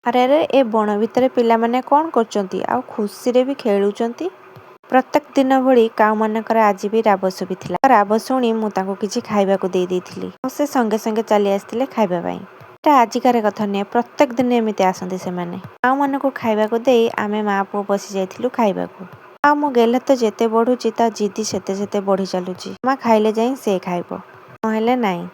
ଆରେ ଆରେ, ଏ ବଣ ଭିତରେ ପିଲାମାନେ କ'ଣ କରୁଛନ୍ତି ଆଉ ଖୁସିରେ ବି ଖେଳୁଛନ୍ତି? ପ୍ରତ୍ୟେକ ଦିନ ଭଳି କାଉମାନଙ୍କର ଆଜି ବି ରାବ ଶୁଭିଥିଲା। ରାବ ଶୁଣି ମୁଁ ତାଙ୍କୁ କିଛି ଖାଇବାକୁ ଦେଇ ଦେଇଥିଲି ଆଉ ସେ ସଙ୍ଗେ ସଙ୍ଗେ ଚାଲି ଆସିଥିଲେ ଖାଇବା ପାଇଁ। ଏଟା ଆଜିକାର କଥା ନୁହେଁ, ପ୍ରତ୍ୟେକ ଦିନ ଏମିତି ଆସନ୍ତି ସେମାନେ। କାଉମାନଙ୍କୁ ଖାଇବାକୁ ଦେଇ ଆମେ ମା ପୁଅ ବସି ଯାଇଥିଲୁ ଖାଇବାକୁ। ଆଉ ମୋ ଗେହ୍ଲା ତ ଯେତେ ବଢୁଛି, ତା ଜିଦି ସେତେ ସେତେ ବଢି ଚାଲୁଛି। ମା ଖାଇଲେ ଯାଇ ସେ ଖାଇବ, ନହେଲେ ନାହିଁ।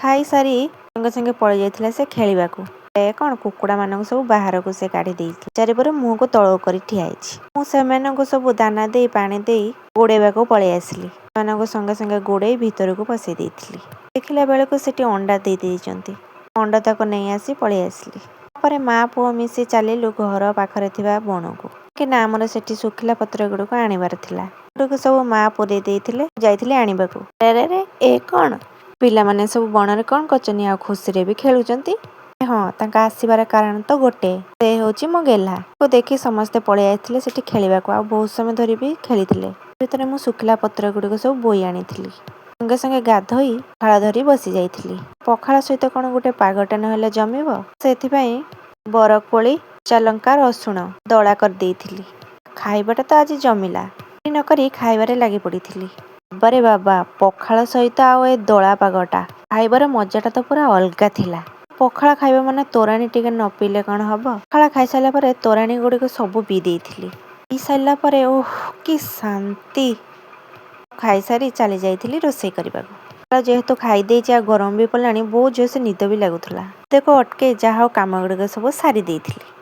ଖାଇସାରି ସଙ୍ଗେ ସଙ୍ଗେ ପଳେଇ ଯାଇଥିଲା ସେ ଖେଳିବାକୁ। ଏ କ'ଣ, କୁକୁଡ଼ାମାନଙ୍କୁ ସବୁ ବାହାରକୁ ସେ କାଢ଼ି ଦେଇଥିଲା। ଚାରିପଟେ ମୁହଁକୁ ତଳକୁ କରି ଠିଆ ହେଇଛି। ମୁଁ ସେମାନଙ୍କୁ ସବୁ ଦାନା ଦେଇ, ପାଣି ଦେଇ ଗୋଡ଼େଇବାକୁ ପଳେଇ ଆସିଲି। ସେମାନଙ୍କୁ ସଙ୍ଗେ ସଙ୍ଗେ ଗୋଡ଼େଇ ଭିତରକୁ ପଶେଇ ଦେଇଥିଲି। ଦେଖିଲା ବେଳକୁ ସେଠି ଅଣ୍ଡା ଦେଇ ଦେଇଛନ୍ତି। ଅଣ୍ଡା ତକ ନେଇ ଆସି ପଳେଇ ଆସିଲି। ତାପରେ ମା ପୁଅ ମିଶି ଚାଲିଲୁ ଘର ପାଖରେ ଥିବା ବଣକୁ କି ନା, ଆମର ସେଠି ଶୁଖିଲା ପତ୍ର ଗୁଡ଼ିକ ଆଣିବାର ଥିଲା। ଗୁଡ଼ିକ ସବୁ ମା ପୁରେଇ ଦେଇଥିଲେ, ଯାଇଥିଲି ଆଣିବାକୁ। ଆରେ, ଏ କ'ଣ, ପିଲାମାନେ ସବୁ ବଣରେ କ'ଣ କରୁଛନ୍ତି ଆଉ ଖୁସିରେ ବି ଖେଳୁଛନ୍ତି? ହଁ, ତାଙ୍କ ଆସିବାର କାରଣ ତ ଗୋଟେ, ସେ ହେଉଛି ମୋ ଗେହ୍ଲା। ତାକୁ ଦେଖି ସମସ୍ତେ ପଳେଇ ଆସିଥିଲେ ସେଠି ଖେଳିବାକୁ ଆଉ ବହୁତ ସମୟ ଧରି ବି ଖେଳିଥିଲେ। ଭିତରେ ମୁଁ ଶୁଖିଲା ପତ୍ର ଗୁଡ଼ିକ ସବୁ ବୋହି ଆଣିଥିଲି। ସଙ୍ଗେ ସଙ୍ଗେ ଗାଧୋଇ ପଖାଳ ଧରି ବସି ଯାଇଥିଲି। ପଖାଳ ସହିତ କ'ଣ ଗୋଟେ ପାଗଟା ନହେଲେ ଜମିବ? ସେଥିପାଇଁ ବରକୋଳି, କଞ୍ଚାଲଙ୍କା, ରସୁଣ ଦଳା କରିଦେଇଥିଲି। ଖାଇବାଟା ତ ଆଜି ଜମିଲା। ନକରି ଖାଇବାରେ ଲାଗି ପଡ଼ିଥିଲି। ବାବାରେ ବାବା, ପଖାଳ ସହିତ ଆଉ ଏ ଦଳା ପାଗଟା ଖାଇବାର ମଜାଟା ତ ପୁରା ଅଲଗା ଥିଲା। ପଖାଳ ଖାଇବା ମାନେ ତୋରାଣୀ ଟିକେ ନ ପିଇଲେ କ'ଣ ହବ? ପଖାଳ ଖାଇସାରିଲା ପରେ ତୋରାଣୀ ଗୁଡ଼ିକ ସବୁ ପିଇ ଦେଇଥିଲି। ପିଇ ସାରିଲା ପରେ ଓଃ କି ଶାନ୍ତି! ଖାଇସାରି ଚାଲି ଯାଇଥିଲି ରୋଷେଇ କରିବାକୁ। ଯେହେତୁ ଖାଇ ଦେଇଛି ଆଉ ଗରମ ବି ପଡ଼ିଲାଣି, ବହୁତ ଜୋରସେ ନିଦ ବି ଲାଗୁଥିଲା। ଦେଖ, ଅଟକେଇ ଯାହା ହଉ କାମ ଗୁଡ଼ିକ ସବୁ ସାରି ଦେଇଥିଲି।